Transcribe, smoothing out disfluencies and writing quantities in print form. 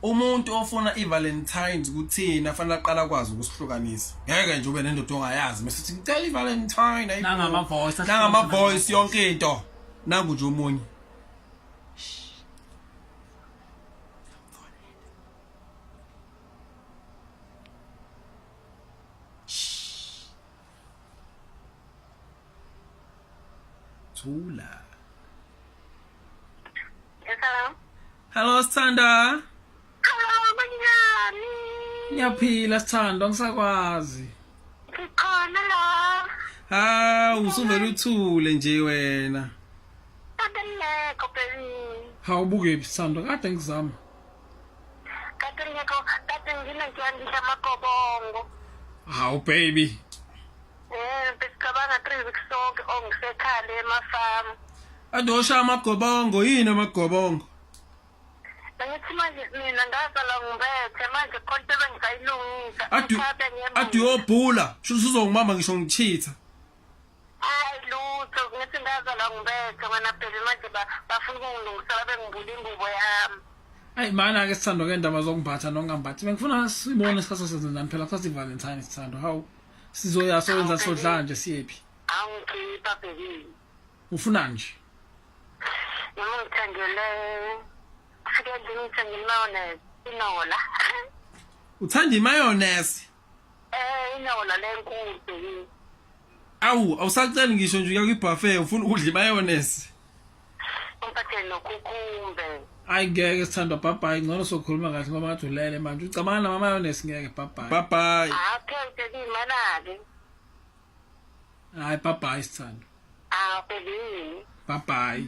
Umuntu ofuna iValentines kuthina fanele aqala kwazi ukusihlukanisa. Ngeke nje ube nendoda ongayazi mase sithi ngicela iValentine ayibo. Nangama voice Nangama voice yonke into. Nangu nje omunye. Thula. Yes, hello. Hello Sithanda. Hello, manjani? Ngiyaphila Sithando ngisakwazi. Ngikhona la. Hawu usuvele uthule nje wena. Kade ngekho baby. Hawu bukephi Sithando kade ngizama. Kade ngekho, kade nginenkinga amagobongo. Hawu baby. Eh, besicabanga 3 weeks sonke ongisekhale emafamu. Adosha amagobongo yini amagobongo? Bengithi manje mina ngazalwa ngibethe manje khona into ebengisayilungisa. Adu adu yobhula, shuthi uzongibamba ngisho ngichitha. Hayi lutho, ngithi ngazalwa ngibethe wena baby manje bafuna ukungilungisela bengibula ingubo yami. Ayi mana ke sithando ke indaba zokumbatha nokungambathi. Bengifuna sibone isikhathi senze njani phela kusasa iValentine sithando. Hawu. Sizoya soyenza sodla nje siyephi? Awungikhipha baby. Ufuna nje? Noma ngithengele fike endlini ngithengele imayonnaise inola. Uthanda imayonnaise? Eh inola lenkulu baby. Awu awusaceli ngisho nje uya kwi-buffet ufuna ukudla imayonnaise. Ungiphathele nokhukhumbe. Ayi ngeke sithandwa bye bye ngcono sokhuluma kahle ngoba ngathi ulele manje ucabanga nama mayonnaise ngeke bye bye. Bye bye. Okay baby mana-ke. Hayi bye bye sithandwa. Ah baby. Bye bye.